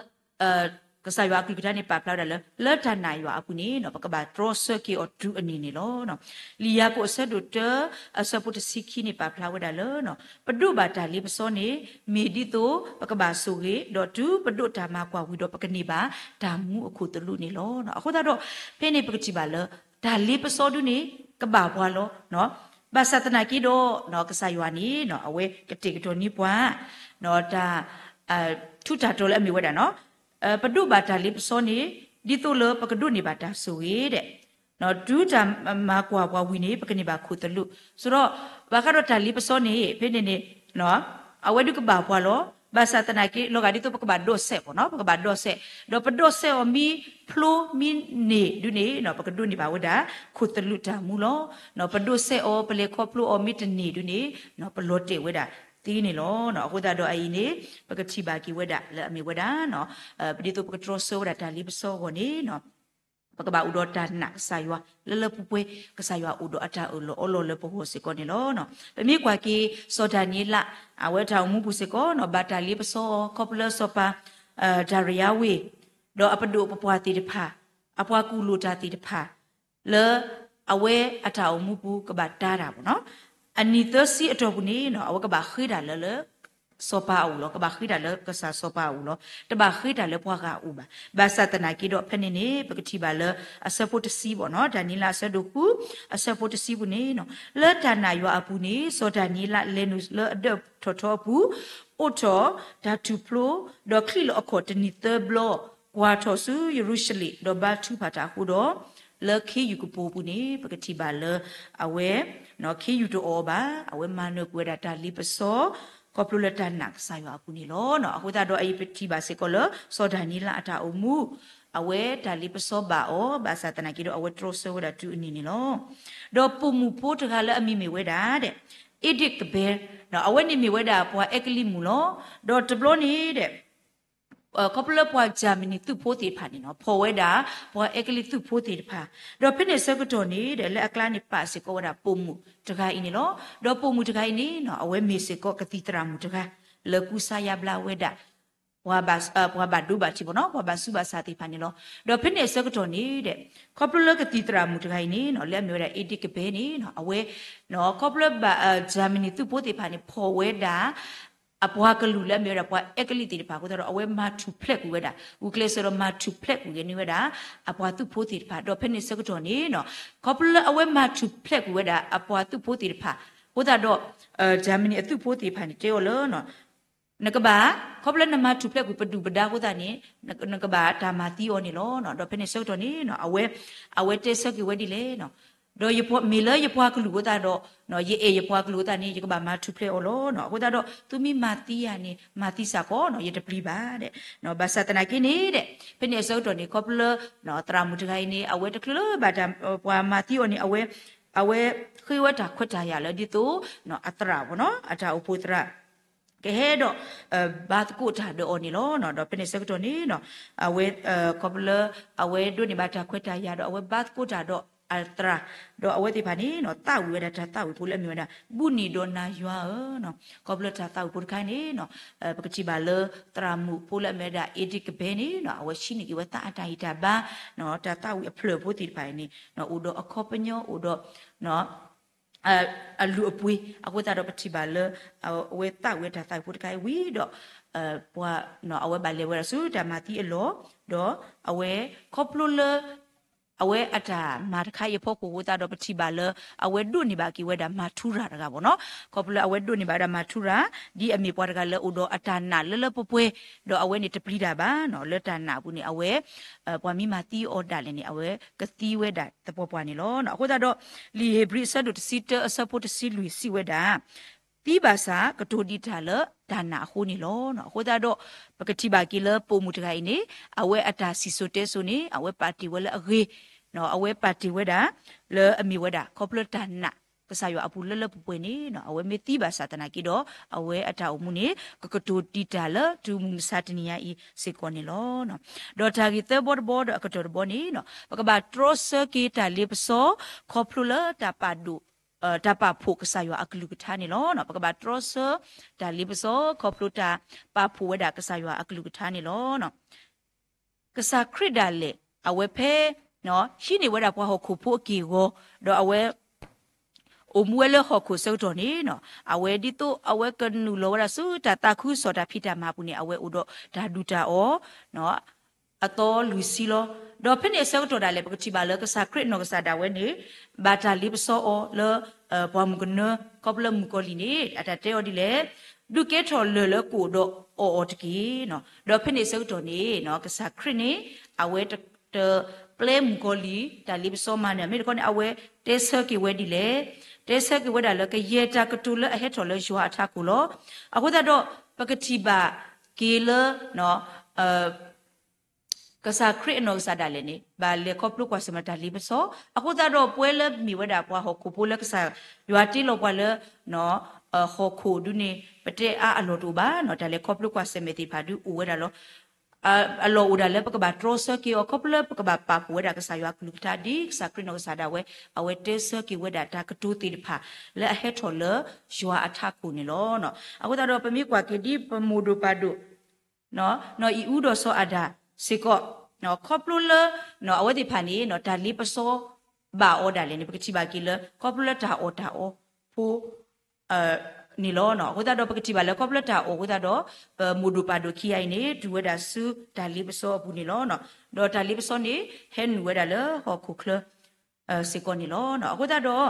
ကစၢ်ယွၤအကလုၢ်ကထါန့ၣ် ပာ်ဖျါဝဲဒၣ်လၢ လၢတၢ်နာ်ယွၤအပူၤန့ၣ် ပကဘၣ်တြီဆၢက့ၤအီၤတုၤအနံၤန့ၣ်လီၤ. လံာ်ယၤကိာ်အဆၢဒိၣ်တၢ အဆၢဖိတဆံခံန့ၣ် ပာ်ဖျါဝဲဒၣ်လၢ ပဒိးဘၣ်တၢ်လ့ပစီန့ၣ် မ့ၢ်ဒ်သိးပကဘၣ်ဆိၣ်ဂ့ၤ, ဒီးတုၤပဒိးတၢ်မၤကွၢ်ဝံၤဒီး ပကန့ၢ်ဘၣ်တၢ်မူအခိၣ်သလုးန့ၣ်လီၤ. အဃိသတးဒီး ဖဲန့ၣ်ပကထံၣ်ဘၣ်လၢ တၢ်လ့ပစီဒုန့ၣ် ကဘၣ်ပှၤလီၤ. ဘၣ်ဆၣ်သနာ်က့ဒီး ကစၢ်ယွၤန့ၣ် အဝဲကတဲာ်ကတီၤန့ၢ်ပှၤ တၢ် ထူးတၢ်တီၤလၢအမ့ၢ်ဝဲဒၣ် ပဒိးဘၣ်တၢ်လ့ပစီန့ၣ် ဒ်သိးလၢပကဒိးန့ၢ်ဘၣ်တၢ်ဆိၣ်ဂ့ၤဒဲး, တုၤတၢ်မၤကွၢ်ပှၤဝံၤန့ၣ် ပကန့ၢ်ဘၣ်ခိၣ်သလုး. ဆိုတော့ ဘၣ်ဃးဒီးတၢ်လ့ပစီန့ၣ် ဖဲန့ၣ်န့ၣ် အဝဲဒုးကဘၣ်ပှၤလီၤ. ဘၣ်ဆၣ်သနာ်က့ လီၤဂာ်ဒ်သိးပကဘၣ်ဒိးစဲးပီၤနီၤ, ပကဘၣ်ဒိးစဲး, ဒီးပဒိးစဲးအီၤမ့ၢ်ဖျိမ့ၢ်န့ၢ်ဒုန့ၣ် ပကဒိးန့ၢ်ဘၣ်ဝဲဒၣ် ခိၣ်သလုးတၢ်မူလီၤ. ပဒိးစဲးအီၤ ပလဲၤခီဖျိအီၤမ့ၢ်တန့ၢ်ဒုန့ၣ် ပလီၤတဲာ်ဝဲဒၣ်သ့န့ၣ်လီၤ. အဃိသတးဒီးအအံၤန့ၣ် ပကထံၣ်ဘၣ်က့ၤဝဲဒၣ်လၢအမ့ၢ်ဝဲဒၣ် ဒ်သိးပကတြီဆၢဝဲဒၣ်တၢ်လ့ပစီအဂီၢ်န့ၣ် ပကဘၣ်အိၣ်ဒီးတၢ်နာ်ကစၢ်ယွၤ လၢလၢပှဲၤပှဲၤ, ကစၢ်ယွၤအိၣ်ဒီးအတၢ်အၢၣ်လီၤအီလီၤလၢပဂီၢ်စ့ၢ်ကီးန့ၣ်လီၤ. ပမ့ၢ်ကွၢ်က့ၤ စီၤဒၤနံးယ့လး အဝဲတၢ်အိၣ်မူပူၤစ့ၢ်ကီး ဘၣ်တၢ်လ့ပစီအီၤ ခီဖျိလၢစီၤပၤ ဒၤရံယါဝ့ၢ် ဒီးအပဒိၣ်ပပှၢ်သ့ၣ်တဖၣ်, အပှၤကူၣ်လိာ်တၢ်သ့ၣ်တဖၣ် လၢအဝဲအတၢ်အိၣ်မူပူၤကဘၣ်တၢ်တၢ်ပီၤနီၤ, အနံၣ်သၢဆံအတီၢ်ပူၤန့ၣ် အဝဲကဘၣ်ဃ့တၢ်လၢလၢ စီၤပၤအအိၣ်လီၤ, ကဘၣ်ဃ့တၢ်လၢကစၢ်စီၤပၤအအိၣ်လီၤ, တဘၣ်ဃ့တၢ်လၢပှၤဂၤအအိၣ်ဘၣ်. ဘၣ်ဆၣ်သနာ်က့ဒီး ဖဲန့ၣ်န့ၣ် ပကထံၣ်ဘၣ်လၢအဆၢဖိတဆံဘီနီၤ, ဒၤနံးယ့လးအဆၢဒိၣ်ဃု အဆၢဖိတဆံပူၤန့ၣ် လၢတၢ်နာ်ယွၤအပူၤန့ၣ် စီၤဒၤနံးယ့လးလဲၤနုာ်လၢအဒၢးထီၣ်ထီအပူၤ, အိးထီၣ်တၢ်ထူၣ်ဖျိ, ဒီးချံးလီၤအခီၣ်တနံၣ်သၢဘျီ, ကွၢ်ထီၣ်ဆူယရူၤၡလ့ၣ်, ဒီးဘါထုကဖၣ်တၢ်အဃိဒီး လၢခ့ယုၢ်ကပိာ်ပူၤန့ၣ် ပကထံၣ်ဘၣ်လၢ အဝဲ ခ့ယုၢ်တအိၣ်အီၤဘၣ်, အဝဲမၤနၢၤကွံာ်ဝဲဒၣ်တၢ်လ့ပစီ ခီဖျိလၢတၢ်နာ်ကစၢ်ယွၤအပူၤန့ၣ်လီၤ. အဃိသတးဒီးအအံၤပထံၣ်ဘၣ်စ့ၢ်ကီးလၢ စီၤဒၤနံးယ့လးအတၢ်အိၣ်မူ အဝဲတၢ်လ့ပစီဘၣ်အီၤ, ဘၣ်ဆၣ်သနာ်က့ဒီး အဝဲတြီဆၢဝဲဒၣ်တုၤအနံၤန့ၣ်လီၤ. ဒီးပိာ်မုၣ်ဖိတဂၤလၢအမံၤမ့ၢ်ဝဲဒၣ် Edith Cavell, အဝဲန့ၣ်မ့ၢ်ဝဲဒၣ်ပှၤအဲကလံးမုၣ်လီၤ. ဒီးတဘျီန့ၣ် ခီဖျိလၢပှၤGermanyသုးဖိသ့ၣ်တဖၣ်န့ၣ် ဖီၣ်ဝဲဒၣ် ပှၤအဲကလံးသုးဖိသ့ၣ်တဖၣ်, ဒီးဖဲန့ၣ်အဆၢကတီၢ်န့ၣ် လၢအကျါန့ၣ်ပာ်စ့ၢ်ကီးဝဲဒၣ်ပိာ်မုၣ်တဂၤအံၤန့ၣ်လီၤ. ဒီးပိာ်မုၣ်တဂၤအံၤန့ၣ် အဝဲမ့ၢ်စ့ၢ်ကီးကသံၣ်သရၣ်မုၣ်တဂၤ လၢကူစါယါဘျါဝဲဒၣ် ပှၤဘၣ်ဒိဘၣ်ထံးဘီနီၤ, ပှၤဘၣ်ဆူးဘၣ်ဆါသ့ၣ်တဖၣ်န့ၣ်လီၤ. ဒီးဖဲန့ၣ်အဆၢကတီၢ်န့ၣ် ခီဖျိလၢကသံၣ်သရၣ်မုၣ်တဂၤအံၤန့ၣ် လၢအမ့ၢ်ဝဲဒၣ် Edith Cavell န့ၣ် အဝဲ ခီဖျိလၢ Germanyသုးဖိသ့ၣ်တဖၣ်န့ၣ် ဖီၣ်ဝဲဒၣ် အပှၤကလုာ်လၢအမ့ၢ်ဝဲဒၣ်ပှၤအဲကလံးသ့ၣ်တဖၣ်အဃိသတးဒီး အဝဲမၤထူၣ်ဖျဲးကွံာ်ဝဲဒၣ်, ဂုာ်ကျဲးစၢးဒီးမၤထူၣ်ဖျဲးကွံာ်က့ၤန့ၢ်ဝဲဒၣ် အပှၤသုးဖိသ့ၣ်တဖၣ်. ဒီးဖဲန့ၣ်အဆၢကတီၢ်န့ၣ် ခီဖျိလၢအဝဲမၤထူၣ်ဖျဲးကွံာ်ဝဲဒၣ်အပှၤသုးဖိသ့ၣ်တဖၣ်အဃိသတးဒီး Germanyအသုးဖိသ့ၣ်တဖၣ်န့ၣ် တဲအီၤလၢ နကဘၣ်, ခီဖျိလၢနမၤထူၣ်ဖျဲးကွံာ်ပဒုၣ်ပဒါအဃိသတးန့ၣ် နကဘၣ်တၢ်မၤသံအီၤန့ၣ်လီၤ. ဒီးဖဲန့ၣ်အဆၢကတီၢ်န့ၣ် အဝဲ, အဝဲတဲဆၢက့ၤဝဲဒ်လဲၣ်, ဒီးမ့ၢ်လၢယပှၤကလုာ်အဃိသတးဒီး ယအဲၣ်ယပှၤကလုာ်အဃိသတးန့ၣ် ယကဘၣ်မၤထူၣ်ဖျဲးအီၤလီၤ. အဃိသတးဒီး သုမ့ၢ်မၤသံယၤန့ၣ် မၤသံစ့ၢ်ကီး ယတပျံၤဘၣ်ဒဲး. ဘၣ်ဆၣ်သနာ်က့န့ၣ်ဒဲး ဖဲန့ၣ်အဆၢကတီၢ်န့ၣ် ခီဖျိလၢ သရၣ်မုၣ်တဂၤအံၤန့ၣ် အဝဲတချုးလၢဘၣ်တၢ်ပှၤမၤသံအီၤန့ၣ် အဝဲ, အဝဲဃ့ဝဲတၢ်ခွဲးတၢ်ယာ်လၢဒ်သိး အသရၣ်ဘီနီၤ အတၢ်အိၣ်ဖှိၣ်သရၣ် ကဟဲဒီး ဘါသကိးတၢ်ဒီးအီၤန့ၣ်လီၤ. ဒီးဖဲန့ၣ်အဆၢကတီၢ်န့ၣ် အဝဲ ခီဖျိလၢ အဝဲဒိးန့ၢ်ဘၣ်တၢ်ခွဲးတၢ်ယာ်ဒီး အဝဲဘါသကိးတၢ်ဒီး အသရၣ်, ဒီးအဝဲသ့ၣ်တဖၣ်န့ၣ် သးဝံၣ်ဝဲဒၣ်တၢ်သးဝံၣ်ဖိလၢအမ့ၢ်ဝဲဒၣ် ဘူးနံၤဒီးနၤယွၤဧၢ, ခီဖျိတၢ်သးဝံၣ်ဖိတခါအံၤန့ၣ် ပကထံၣ်ဘၣ်လၢ သရၣ်မုၣ်ဖိလၢအမ့ၢ်ဝဲဒၣ် Eddie Kebain န့ၣ် အဝဲဟံးန့ၢ်က့ၤဝဲသးအတၢ်ဂံၢ်တၢ်ဘါ, တၢ်သးဝံၣ်အဖျၢၣ်ဖိသ့ၣ်တဖၣ်အံၤန့ၣ် အိၣ်ဒီးအခီပညီ အိၣ်ဒီး အလုၢ်အပှ့ၤ, အဃိသတးဒီးပထံၣ်ဘၣ်လၢ အဝဲသးဝံၣ်ဝဲတၢ်သးဝံၣ်ဖိတခါအံၤဝံၤဒီး ပှၤ အဝဲဘၣ်လဲၤဝဲဒၣ်ဆူတၢ်မၤသံအလီၢ်, ဒီးအဝဲခီဖျိလၢ အဝဲအတၢ်မၤတခါအံၤအဖီခိၣ်အဃိသတးဒီး ပထံၣ်ဘၣ်လၢ အဝဲဒိးန့ၢ်ဘၣ်က့ၤဝဲဒၣ် martyr တဂၤဘၣ်နီၤ. ခီဖျိလၢအဝဲဒိးန့ၢ်ဘၣ်ဝဲဒၣ် martyr ဒ်အမ့ၢ်ပှၤတဂၤလၢအိၣ်ဒီးအတၢ်နာ်လၢလၢပှဲၤပှဲၤ, ဒီးအဝဲန့ၣ်တပျံၤတၢ်ဘၣ်နီၤ. လၢတၢ်နာ်အပူၤန့ၣ် အဝဲ ပှၤမ့ၢ်မၤသံအီၤဒၣ်လဲာ်န့ၣ် အဝဲကသံဝဲဒၣ်သပှၢ်ပှၢ်န့ၣ်လီၤ. အဃိသတးဒီး လံာ်ဧ့ၤဘြံၤအဆၢဒိၣ်တဆံတၢအဆၢဖိတဆံလွံၢ်စံးဝဲဒၣ် သံဘၣ်ဆၣ်ကတိၤဒံးတၢ်လၢတၢ်နာ်အဃိန့ၣ်လီၤ. အဃိသတးဒီး ပကထံၣ်ဘၣ်က့ၤလၢပိာ်မုၣ်တဂၤအံၤန့ၣ် အဝဲအတၢ်စံၣ်စိၤတဲစိၤန့ၣ် အဝဲပာ်တ့ၢ်ဝဲလၢအဂ့ၤ, အဝဲပာ်တ့ၢ်ဝဲဒၣ် လၢအမ့ၢ်ဝဲဒၣ် ခီဖျိတၢ်နာ်ကစၢ်ယွၤအပူၤလၢလၢပှဲၤပှဲၤန့ၣ် အဝဲမ့ၢ်သံဘၣ်ဆၣ်သနာ်က့ဒီး အဝဲအတၢ်အိၣ်မူန့ၣ် ကကတိၤဒံးတၢ်လၢတုၤမုၢ်မဆါတနံၤညါအံၤစ့ၢ်ကီးန့ၣ်လီၤ. ဒီးတၢ်ဂ့ၢ်သၢဘီတဘီဒီးအကတၢၢ်တဘီန့ၣ် ပကဘၣ်တြီဆၢက့ၤတၢ်လ့ပစီ ခီဖျိလၢတၢ်ပာ်ဒိၣ် တၢ်ပာ်ဖှိၣ်ကစၢ်ယွၤအကလုၢ်ကထါန့ၣ်လီၤ. ပကဘၣ်တြီဆၢ တၢ်လ့ပစီ ခီဖျိတၢ်ပာ်ဖှိၣ်ဝဲဒၣ်ကစၢ်ယွၤအကလုၢ်ကထါန့ၣ်လီၤ. ကစၢ်ခရံာ်ဒၣ်လဲာ် အဝဲဖဲ ဟံးန့ၢ်ဝဲဒၣ်ပှၤဟီၣ်ခိၣ်ဖိအက့ၢ်အဂီၤ, ဒီးအဝဲ အိၣ်မူဝဲလၢဟီၣ်ခိၣ်အဆၢကတီၢ်န့ၣ် အဝဲဒ်သိးအဝဲကနုာ်လီၤဝဲဒၣ်ဆူတၢ်သးခုကစီၣ်တၢ်ဖံးတၢ်မၤအပူၤန့ၣ် အဝဲအိၣ်ဒီးတၢ်ဒုၣ်တၢ်အီၣ် အသီလွံၢ်ဆံလီၤ. ဒီးဖဲန့ၣ်အဆၢကတီၢ်ဒၣ်လဲာ် ပကထံၣ်ဘၣ်လၢကစၢ်ခရံာ်အနီၢ်ကစၢ်ဒၣ်ဝဲန့ၣ် ဘၣ်တၢ်လ့ပစီအီၤလၢ ပှၢ်မုၢ်ကနၢ ခီဖျိလၢမုၣ်ကီၤလံၢ်န့ၣ် အတၢ်တဲအီၤဒ်လဲၣ်, ဒုးကဲထီၣ်လၢၢ်လၢကအိၣ်ဒီးအီၣ်အီၤတက့ၢ်. ဒီးဖဲန့ၣ်အဆၢကတီၢ်န့ၣ် ကစၢ်ခရံာ်န့ၣ် အဝဲတ တပျဲမုၣ်ကီၤလံၢ် တၢ်လ့ပစီမၤနၢၤ မ့ၢ်တခီန့ၣ် အဝဲတဲဆၢက့ၤဝဲဒ်လဲၣ်, တဲဆၢက့ၤဝဲဒၣ်လၢကယဲၢ်တၢ်ကတိၤလၢအဟဲထီၣ်လၢယွၤအထးခိၣ်လီၤ. အဃိသတးဒီး ပကထံၣ်ဘၣ်က့ၤလၢ ကစၢ်ခရံာ်အနီၢ်ကစၢ်ဒၣ်လဲာ်န့ၣ် ဘၣ်လဲၤခီဖျိကွၢ်ဆၢၣ်မဲာ်တၢ်လ့ပစီ, အဃိသတးဒီးပဝဲလၢမ့ၢ်ဝဲဒၣ်ပှၤဟီၣ်ခိၣ်ဖိလၢကစၢ်ယွၤတ့လီၤပှၤလၢ ဟီၣ်ခိၣ်ဒုန့ၣ် ပတဲအါအလီၢ်တအိၣ်ဘၣ်နီၤ, တၢ်လဲၤခီဖျိကွၢ်ဆၢၣ်မဲာ်သ့ၣ်တဖၣ်ဒုအိၣ်ဝဲဒၣ်လီၤ. အလီၢ်အိၣ်ဒၣ်လၢပကဘၣ်တြီဆၢက့ၤအီၤ ခီဖျိလၢပကဘၣ်ပာ်ဖှိၣ်ဝဲဒၣ်ကစၢ်ယွၤအကလုၢ်ကထါ ဒ်ကစၢ်ခရံာ်နီၢ်ကစၢ်ဒၣ်ဝဲ အဝဲတဲဆၢက့ၤဝဲဒၣ်တၢ်ကတိၤသ့ၣ်တဖၣ် လၢအဟဲထီၣ်လၢယွၤအထးခိၣ်န့ၣ်လီၤ. အဃိသတးဒီးပမ့ၢ်ကွၢ်က့ၤဒ်ပမိၢ်ဒိၣ်ပၢ်ဒိၣ် နီၢ်အံၤအူဒီးစီၤအၤဒၣ်စ့ၢ်ကီး ခီဖျိလၢ အဝဲသ့ၣ်တဖၣ်န့ၣ် တၢ်လ့ပစီဘၣ်အီၤဒၣ်လဲာ်န့ၣ် ပကထံၣ်ဘၣ်က့ၤလၢ ခီဖျိလၢတၢ်အီၣ်တၢ်အီဖိ န့ၣ်လီၤ. အဃိသတးဒီးပကထံၣ်ဘၣ်လၢ ခီဖျိလၢတၢ်အီၣ်အဃိသတးဒီး ပမိၢ်ဒိၣ်ပၢ်ဒိၣ်ခံဂၤအံၤန့ၣ် တုၤဝဲဒၣ်ဆူတၢ်လ့ပစီအပူၤန့ၣ်လီၤ. ဒီးတၢ်လ့ပစီန့ၣ် ဟဲနုာ်ဝဲဒၣ်လၢဟီၣ်ခိၣ်ချၢ စ့ၢ်ကီးန့ၣ်လီၤ. အဃိသတးဒီး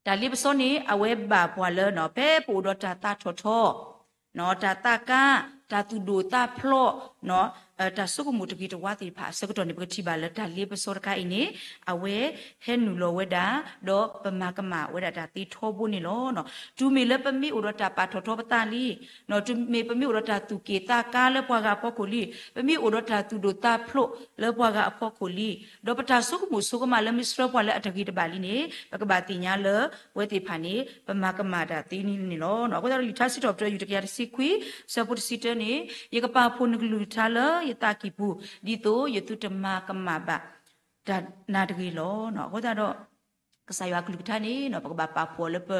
တၢ်လ့ပစီန့ၣ် အဝဲဘၣ်ပှၤလၢ ဖဲပအိၣ်ဒီးတၢ်သးထီၣ်ထီ တၢ်သးကါ တၢ်သူၣ်ဒိၣ်သးဖျိး တၢ်ဆိကမိၣ်တဂ့ၤတဝါသ့ၣ်တဖၣ်အဆၢကတီၢ်န့ၣ် ပကထံၣ်ဘၣ်လၢတၢ်လ့ပစီတခါအံၤန့ၣ် အဝဲဟဲနုာ်လီၤဝဲဒၣ် ဒီးပမၤကမၣ်ဝဲဒၣ်တၢ်သ့ထီဘိန့ၣ်လီၤ. တုၤမ့ၢ်လၢပမ့ၢ်အိၣ်ဒီးတၢ်ပာ်ထီၣ်ထီပသးလံ တုၤမ့ၢ်ပမ့ၢ်အိၣ်ဒီးတၢ်သူၣ်က့ၣ်သးကါလၢပှၤဂၤအဖီခိၣ်လံ, ပမ့ၢ်အိၣ်ဒီးတၢ်သူၣ်ဒိၣ်သးဖျိးလၢပှၤဂၤအဖီခိၣ်လံ, ဒီးပတၢ်ဆိကမိၣ်ဆိကမးလၢမ့ၢ်ဆှၢပှၤလၢအတဂ့ၤတဘၣ်လံန့ၣ် ပကဘၣ်သ့ၣ်ညါလၢ ပဝဲသ့ၣ်တဖၣ်န့ၣ် ပမၤကမၣ်တၢ်သ့န့ၣ်လီၤ. အဃိသတးဒီးလံာ်ထါစံးထီၣ်ပတြၢၤ ယူၢ်တကယၤတဆံခွံ ဆၢဖိတဆံတၢန့ၣ် ယကပာ်ဖှိၣ်နကလုၢ်ကထါလၢယသးကံၢ်ပူၤ ဒ်သိးယသုတမၤကမၣ်ဘၣ်တၢ်နၤတဂ့ၤလီၤ. အဃိသတးဒီး ကစၢ်ယွၤကလုၢ်ကထါန့ၣ် ပကဘၣ်ပာ်ဖှိၣ်အီၤလၢပ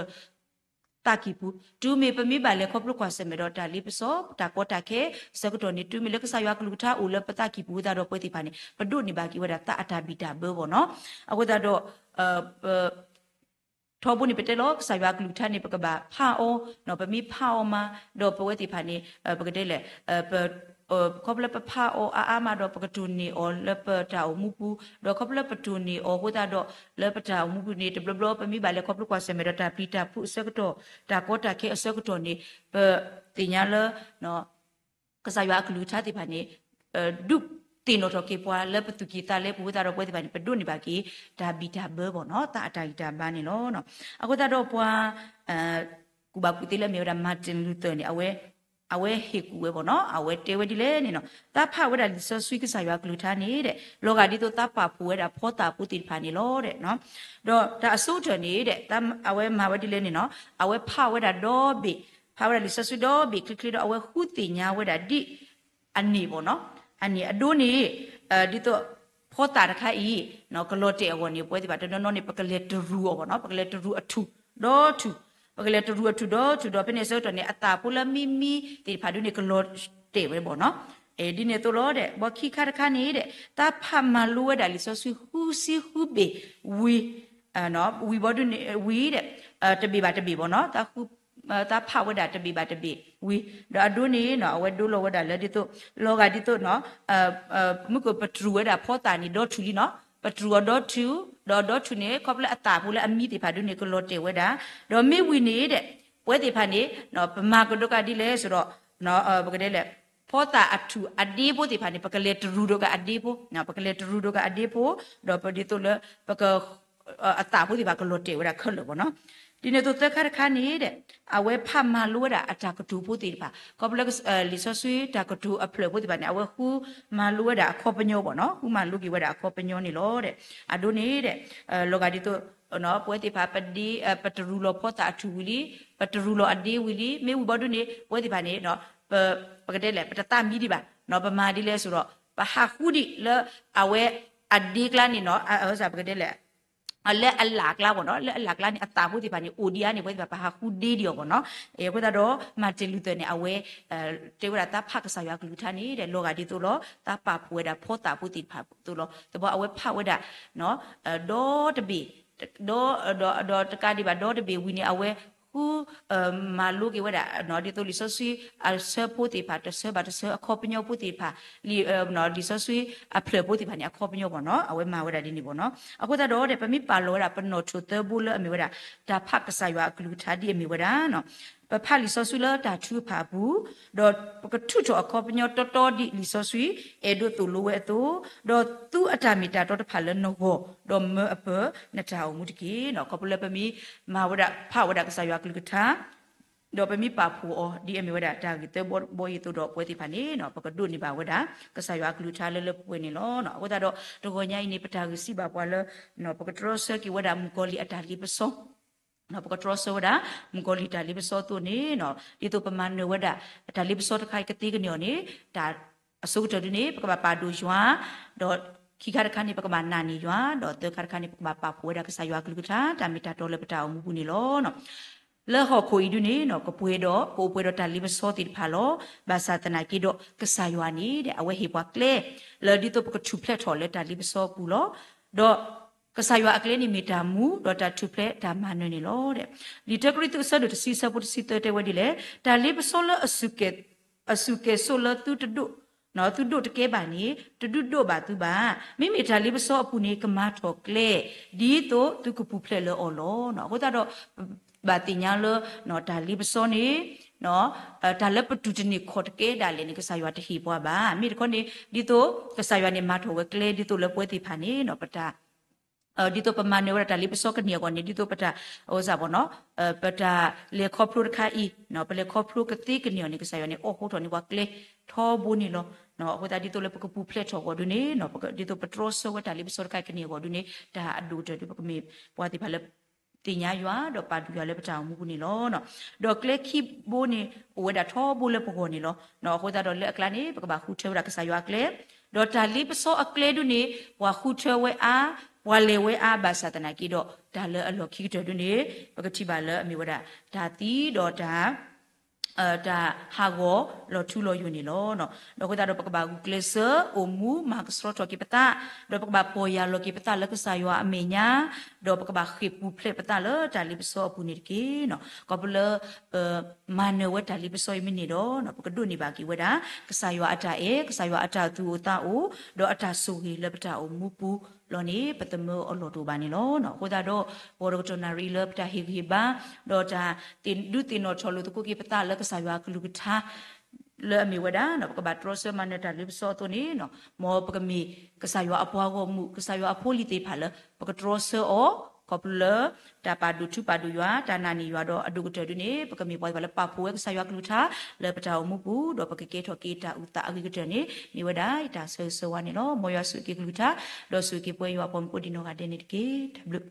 သးကံၢ်ပူၤ, တုၤမ့ၢ်ပမ့ၢ်ဘၣ်လဲၤခီဖျိကွၢ်ဆၢၣ်မဲာ်ဒီးတၢ်လ့ပစီ တၢ်ကီတၢ်ခဲအဆၢကတီၢ်န့ၣ် တုၤမ့ၢ်လၢကစၢ်ယွၤကလုၢ်ကထါအိၣ်လၢပသးကံၢ်ပူၤအဃိသတးဒီး ပဝဲသ့ၣ်တဖၣ်န့ၣ် ပဒိးန့ၢ်ဘၣ်က့ၤဝဲဒၣ်သးအတၢ်ဘံၣ်တၢ်ဘၢဘၣ်နီၤ. အဃိသတးဒီး ပ ထီဘိန့ၣ်ပတဲလီၤ ကစၢ်ယွၤကလုၢ်ကထါန့ၣ် ပကဘၣ်ဖးအီၤ, ပမ့ၢ်ဖးအီၤမး ဒီးပဝဲသ့ၣ်တဖၣ်န့ၣ် ပကတဲလဲၣ် ခီဖျိလၢပဖးအီၤအါအါမးဒီး ပကတိၢ်န့ၢ်အီၤလၢပတၢ်အိၣ်မူပူၤ, ဒီးခီဖျိလၢပတိၢ်န့ၢ်အီၤအဃိသတးဒီး လၢပတၢ်အိၣ်မူပူၤန့ၣ် တဘျီဘျီပမ့ၢ်ဘၣ်လဲၤခီဖျိကွၢ်ဆၢၣ်မဲာ်ဒီးတၢ်ပျံၤတၢ်ဖုးအဆၢကတီၢ် တၢ်ကီတၢ်ခဲအဆၢကတီၢ်န့ၣ် ပသ့ၣ်ညါလၢ ကစၢ်ယွၤအကလုၢ်ကထါသ့ၣ်တဖၣ်န့ၣ် ဒုးသ့ၣ်နီၣ်ထီၣ်က့ၤပှၤလၢပသူၣ်ကံၢ်သးလဲပူၤအဃိသတးဒီး ပဝဲသ့ၣ်တဖၣ်န့ၣ် ပဒိးန့ၢ်ဘၣ်က့ၤ တၢ်ဘံၣ်တၢ်ဘၢဘၣ်နီၤ သးအတၢ်ဂံၢ်တၢ်ဘါန့ၣ်လီၤ. အဃိသတးဒီးပှၤ ကူၣ်ဘၣ်ကူၣ်သ့လၢအမ့ၢ်ဝဲဒၣ် Martin Luther န့ၣ် အဝဲ အဝဲဟ့ၣ်ကူၣ်ဝဲဘၣ်နီၤ အဝဲတဲဝဲဒ်လဲၣ်န့ၣ်နီၤ သးဖးဝဲဒၣ်လံာ်စီဆှံကစၢ်ယွၤအကလုၢ်ကထါန့ၣ်ဒီး လီၤဂာ်ဒ်သိးသးပာ်ဖှိၣ်ဝဲဒၣ်ဖီသၣ်ဖိသ့ၣ်တဖၣ်န့ၣ်လီၤ. ဒီးတၢ်အဆိကတၢၢ်န့ၣ်ဒီး အဝဲမၤဝဲဒ်လဲၣ်န့ၣ်နီၤ အဝဲဖးဝဲဒၣ်ဒီဘ့ၣ် ဖးဝဲဒၣ်လံာ်စီဆှံဒီဘ့ၣ်ချ့ချ့ဒီး အဝဲဃုသ့ၣ်ညါဝဲဒၣ်ဒ် အန့ၣ်ဘၣ်နီၤ အန့ၣ်အဒိန့ၣ် ဒ်သိး ဖီသၣ်တခါအံၤ ကလီၤတဲာ်အဂီၢ်န့ၣ် ပဝဲသ့ၣ်တဖၣ်တနီၤနီၤန့ၣ် ပကလဲၤတရူးအီၤဘၣ်နီၤ, ပကလဲၤတရူးအထူၣ်ဒီထူၣ်, ပကလဲၤတရူးအထူၣ်ဒီထူၣ်ဒီး ဖဲန့ၣ်အဆၢကတီၢ်န့ၣ် အသၣ်ဖိလၢအမံမံသ့ၣ်တဖၣ်ဒုန့ၣ် ကလီၤတဲာ်ဝဲဘၣ်နီၤ. ဒ်န့ၣ်အသိးလီၤဒီး ဘၣ်ခံခါတခါန့ၣ်ဒီး တၢ်ဖးမၤလိဝဲဒၣ်လံာ်စီဆှံဃုဆံဃုဘ့ၣ်ဝံၤ ဝံၤဘီဒုန့ၣ် ဝံၤဒီး တဘ့ၣ်ဘၣ်တဘ့ၣ်ဘၣ်နီၤ, တၢ်ဖးဝဲဒၣ်တဘ့ၣ်ဘၣ်တဘ့ၣ်ဝံၤ ဒီးအဒိန့ၣ်နီၤ အဝဲဒိလီၤဝဲဒၣ်လၢဒ်သိး လီၤဂာ်ဒ်သိးနီၤ မုၢ်ကပတရူးဝဲဒၣ်ဖီသၣ်န့ၣ် ဒီထူၣ်လံနီၤ, ပတရူးအီၤဒီထူၣ်, ဒီးဒီထူၣ်န့ၣ် ခီဖျိလၢအသၣ်ဖိလၢအမံသ့ၣ်တဖၣ်ဒုန့ၣ် ကလီၤတဲာ်ဝဲဒၣ်, ဒီးမ့ၢ်ဝံၤန့ၣ်ဒီး ပဝဲသ့ၣ်တဖၣ်န့ၣ် ပမၤကဒီးကဒ်လဲၣ်ဆိုတော့ ပကတဲလဲၣ် ဖီသၣ်အထူၣ်အဒ့ဖိသ့ၣ်တဖၣ်န့ၣ် ပကလဲၤတရူးဒီးကအဒ့ဖိ, ပကလဲၤတရူးဒီးကအဒ့ဖိ, ဒီးပဒ်သိးလၢ ပက အသၣ်ဖိသ့ၣ်တဖၣ် ကလီၤတဲာ်ဝဲဒၣ်ခဲလၢာ်ဘၣ်နီၤ. ဒ်န့ၣ်အသိးသၢခါတခါန့ၣ်ဒီး အဝဲဖးမၤလိဝဲဒၣ်အတၢ်ကတိၤဖိသ့ၣ်တဖၣ် ခီဖျိလၢ လံာ်စီဆှံတၢ်ကတိၤအဖျၢၣ်ဖိသ့ၣ်တဖၣ်န့ၣ် အဝဲဃုမၤလိဝဲဒၣ်အခီပညီဘၣ်နီၤ, ဃုမၤလိက့ၤဝဲဒၣ်အခီပညီန့ၣ်လီၤဒီး အဒိန့ၣ်ဒီး လီၤဂာ်ဒ်သိး ပဝဲသ့ၣ်တဖၣ် ပဒ့ ပတရူးလီၤဖီသၣ်အထူၣ်ဝံၤလံ, ပတရူးလီၤအဒ့ဝံၤလံ, မ့ၢ်ဝံၤဘီဒုန့ၣ် ပဝဲသ့ၣ်တဖၣ်န့ၣ် ပ ပကတဲလဲၣ် ပတသးမံဒံးဘၣ်နီၤ, ပမၤဒ်လဲၣ်ဆိုဒီး ပဟးဃုဒံးလၢအဝဲအဒ့ကျါန့ၣ်နီၤ, ပကတဲလဲၣ် လၢအလၣ်ကျါဘၣ်နီၤ, လၢအလၣ်ကျါန့ၣ် အသၣ်ဖိသ့ၣ်တဖၣ်န့ၣ် အိၣ်ဒံးဧါန့ၣ် ပဝဲသ့ၣ်တဖၣ် ပဟးဃုဒ့ဒံးအီၤဘၣ်နီၤ. အဃိသတးဒီး Martin Luther န့ၣ် အဝဲ တဲဝဲဒၣ်တၢ်ဖးကစၢ်ယွၤအကလုၢ်ကထါန့ၣ်ဒီး လီၤဂာ်ဒ်သိးလီၤ တၢ်ပာ်ဖှိၣ်ဝဲဒၣ်ဖီသၣ်ဖိသ့ၣ်တဖၣ်အသိးလီၤ. သဘီအဝဲဖးဝဲဒၣ် ဒီတဘ့ၣ် ဒီး ဒီးတကးဒံးဘၣ်ဒီတဘ့ၣ်ဝံၤန့ၣ် အဝဲဃု မၤလိက့ၤဝဲဒၣ် ဒ်သိးလံာ်စီဆှံအဆၢဖိသ့ၣ်တဖၣ် တဆၢဘၣ်တဆၢအခီပညီဖိသ့ၣ်တဖၣ် လံာ်စီဆှံအဖျၢၣ်ဖိသ့ၣ်တဖၣ်န့ၣ် အခီပညီဘၣ်နီၤ, အဝဲမၤဝဲဒၣ်ဒ်န့ၣ်ဘၣ်နီၤ. အဃိသတးဒီး ပမ့ၢ်ပာ်လီၤဝဲဒၣ်ပနီၣ်ထိၣ်သၢဘိလၢအမ့ၢ်ဝဲဒၣ် တၢ်ဖးကစၢ်ယွၤအကလုၢ်ကထါဒ်အမ့ၢ်ဝဲဒၣ် ပဖးလံာ်စီဆှံလၢတၢ်ထုကဖၣ်အပူၤ, ဒီးပကထုးထီၣ်အခီပညီတီတီဒ်လံာ်စီဆှံအဲၣ်ဒိးသိၣ်လိဝဲအသိး, ဒီးသူအတၢ်မ့ၢ်တၢ်တီတဖၣ်လၢနဂီၢ်, ဒီးမၢအပၢၤနတၢ်အိၣ်မူတက့ၢ်. ခီဖျိလၢပမ့ၢ်မၤဝဲဒၣ် ဖးဝဲဒၣ်ကစၢ်ယွၤအကလုၢ်ကထါ ဒီးပမ့ၢ်ပာ်ဖှိၣ်အီၤဒ်အမ့ၢ်ဝဲဒၣ်တၢ်ဂ့ၢ်သၢဘီဘီအံၤအသိးဒီး ပဝဲသ့ၣ်တဖၣ်န့ၣ် ပကဒိးန့ၢ်ဘၣ်ဝဲဒၣ် ကစၢ်ယွၤအကလုၢ်ကထါလၢလၢပှဲၤပှဲၤန့ၣ်လီၤ. အဃိသတးဒီး တဂီၤညါအံၤန့ၣ် ပတၢ်ဂ့ၢ်စံးဘၣ်ပှၤလၢ ပကတြီဆၢက့ၤဝဲဒၣ်မုၣ်ကီၤလံၢ်အတၢ်လ့ပစီ ပကတြီဆၢဝဲဒၣ် မုၣ်ကီၤလံၢ်တၢ်လ့ပစီအသိးန့ၣ် ဒ်သိးပမၤနၢၤဝဲဒၣ် တၢ်လ့ပစီတခါအံၤကသ့ကန့ၢ်အီၤန့ၣ် တၢ်အဆိကတၢၢ်ဒ်န့ၣ် ပကဘၣ်ပာ်ဒိၣ်ယွၤ, ဒီးခံခါတခါန့ၣ် ပကဘၣ်နာ်န့ၢ်ယွၤ, ဒီးသၢခါတခါန့ၣ် ပကဘၣ်ပာ်ဖှိၣ်ဝဲဒၣ်ကစၢ်ယွၤအကလုၢ်ကထါ တၢ်မ့ၢ်တၢ်တီလၢပတၢ်အိၣ်မူပူၤန့ၣ်လီၤ. လၢဟီၣ်ခိၣ်အံၤဒ်န့ၣ် ကပှဲၤဒီး ကအိၣ်ပှဲၤဒီးတၢ်လ့ပစီသ့ၣ်တဖၣ်လီၤ. ဘၣ်ဆၣ်သနာ်က့ဒီး ကစၢ်ယွၤန့ၣ် အဝဲဟ့ၣ်ပှၤကျဲ လၢဒ်သိးပကထူၣ်ဖျဲးထီၣ်လၢတၢ်လ့ပစီအပူၤလီၤ. ဒီးကစၢ်ယွၤအကျဲန့ၣ်မ့ၢ်တၢ်မူ ဒီးတၢ်ထူၣ်ဖျဲးတၢ်မၤနၢၤန့ၣ်လီၤ. လံာ်တၢကရံၣ်သူးအဆၢဒိၣ်တဆံအဆၢဖိတဆံသၢတဲဝဲဒ်လဲၣ်, တၢ်လ့ပစီလၢ အစူၢ်ကဲၤစိးလၢသုတဒိး, သုဒိးတကဲဘၣ်န့ၣ် တဒုးဒိးဘၣ်သုဘၣ်. မ့မ့ၢ်တၢ်လ့ပစီအပူၤန့ၣ် ကမၤထီၣ်ကျဲ ဒ်သိးသုကပူၤဖျဲးလၢအီၤလီၤ. အဃိသတးဒီး ဘၣ်သ့ၣ်ညါလၢ တၢ်လ့ပစီန့ၣ် တၢ်လၢပတူၢ်တန့ၢ်ခီၣ်တကဲဒၣ်လဲာ်န့ၣ် ကစၢ်ယွၤတဟ့ၣ်ပှၤဘၣ်. မ့ၢ်တခီန့ၣ် ဒ်သိး ကစၢ်ယွၤန့ၣ် မၤထီၣ်ဝဲကျဲ ဒ်သိးလၢပဝဲသ့ၣ်တဖၣ်န့ၣ် ပတၢ် ဒ်သိးပမၤနၢၤဝဲဒၣ်တၢ်လ့ပစီကန့ၢ်အဂီၢ်န့ၣ် ဒ်သိးပတၢ် အိၣ်စၢ်ဘၣ်နီၤ ပတၢ်လဲၤခီဖျိတခါအံၤ ပလဲၤခီဖျိကသ့ကန့ၢ်အီၤန့ၣ် ကစၢ်ယွၤန့ၣ် အိးထီၣ်ထီၣ်န့ၢ်ပှၤကျဲထီဘိန့ၣ်လီၤ. အဃိသတးဒ်သိးလၢပကပူၤဖျဲးထီၣ်အဂီၢ်ဒ်န့ၣ် ဒ်သိးပတြီဆၢဝဲတၢ်လ့ပစီတခါအံၤကန့ၢ်အဂီၢ်ဒ်န့ၣ် တၢ်အဒိၣ်ကတၢၢ်ဒ်ပကမ့ၢ်ပှၤသ့ၣ်တဖၣ်လၢ သ့ၣ်ညါယွၤ ဒီးပာ်ဒိၣ်ယွၤလၢပတၢ်အိၣ်မူပူၤန့ၣ်လီၤ. ဒီးကျဲခံဘိန့ၣ် အိၣ်ဝဲဒၣ်ထီဘိလၢပဂီၢ်န့ၣ်လီၤ. အဃိသတးဒီးလၢအကျါန့ၣ် ပကဘၣ်ဃုထၢဝဲဒၣ်ကစၢ်ယွၤအကျဲ, ဒီးတၢ်လ့ပစီအကျဲဒ်န့ၣ် ပှၤဃုထၢဝဲအါ, ပှၤလဲၤဝဲအါ ဘၣ်ဆၣ်သနာ်က့ဒီး တၢ်လၢအလီၢ်ခံကတၢၢ်ဒ်န့ၣ် ပကထံၣ်ဘၣ်လၢအမ့ၢ်ဝဲဒၣ် တၢ်သံဒီးတၢ် တၢ်ဟးဂီၤလီၤထူလီၤယိာ်န့ၣ်လီၤ. ဒီးအဃိသတးဒီးပကဘၣ်ဂုာ်ကျဲးစၢး အိၣ်မူမၤကဆှီထီၣ်က့ၤပသး, ဒီးပကဘၣ်ပီၢ်ယၢ်လီၤက့ၤပသးလၢကစၢ်ယွၤအမဲာ်ညါ, ဒီးပကဘၣ်ဃ့ၢ်ပူၤဖျဲးပသးလၢတၢ်လ့ပစီအပူၤန့ၣ်တက့ၢ်. ခီဖျိလၢ ပမၤနၢၤဝဲတၢ်လ့ပစီအံၤမ့ၢ်န့ၣ်ဒီး ပကဒိးန့ၢ်ဘၣ်က့ၤဝဲဒၣ် ကစၢ်ယွၤအတၢ်အဲၣ်, ကစၢ်ယွၤအတၢ်သူၣ်အိၣ်သးအိၣ်, ဒီးအတၢ်ဆိၣ်ဂ့ၤလၢပတၢ်အိၣ်မူပူၤလီၤန့ၣ် ပသမၢအလီၢ်တအိၣ်ဘၣ်န့ၣ်လီၤ. အဃိသတးဒီး ဂီၤတကတီၢ်နၣ်ရံၣ်လၢပတၢ်ဟ့ၣ်ဂံၢ်ဟ့ၣ်ဘါ, ဒီးတၢ်ဒုးသ့ၣ်နီၣ်ထီၣ်လိာ်သကိးက့ၤပသးလၢကစၢ်ယွၤအကလုၢ်ကထါ လၢအမ့ၢ်ဝဲဒၣ် ပကဘၣ်တြီဆၢမၤနၢၤတၢ်လ့ပစီအသိးန့ၣ် မ်ပကမ့ၢ်ကစၢ်ယွၤအပှၤဂီၢ်မုၢ် ကစၢ်ယွၤအဖိအလံၤသ့ၣ်တဖၣ်လၢ ပကတြီဆၢအီၤ ခီဖျိလၢ တၢ်ပာ်ဒိၣ်ထူပာ်ဒိၣ်ယွၤ တၢ်နာ်န့ၢ်ယွၤဒီးအဒိၣ်ကတၢၢ်ဒ်န့ၣ် ပကမ့ၢ်ပှၤသ့ၣ်တဖၣ်လၢပာ်ဖှိၣ်ဝဲကစၢ်ယွၤကလုၢ်ကထါ လၢပတၢ်အိၣ်မူပူၤ ဒီးပကကဲထီၣ်က့ၤတၢ်အုၣ်သးအဂ့ၤကတၢၢ်န့ၣ် မ့ၢ်ဝဲဒၣ်ယတၢ်ဆၢဂ့ၤဆၢဝါန့ၣ်လီၤ. မ်ယွၤဆိၣ်ဂ့ၤက့ၤကလုၢ်ကထါ ဒီးဆိၣ်ဂ့ၤက့ၤပဝဲယွၤအပှၤမုၣ်ဖိဒံးနီၢ်ဂၤဒဲးန့ၣ်တက့ၢ်. တၢ်ဘျုး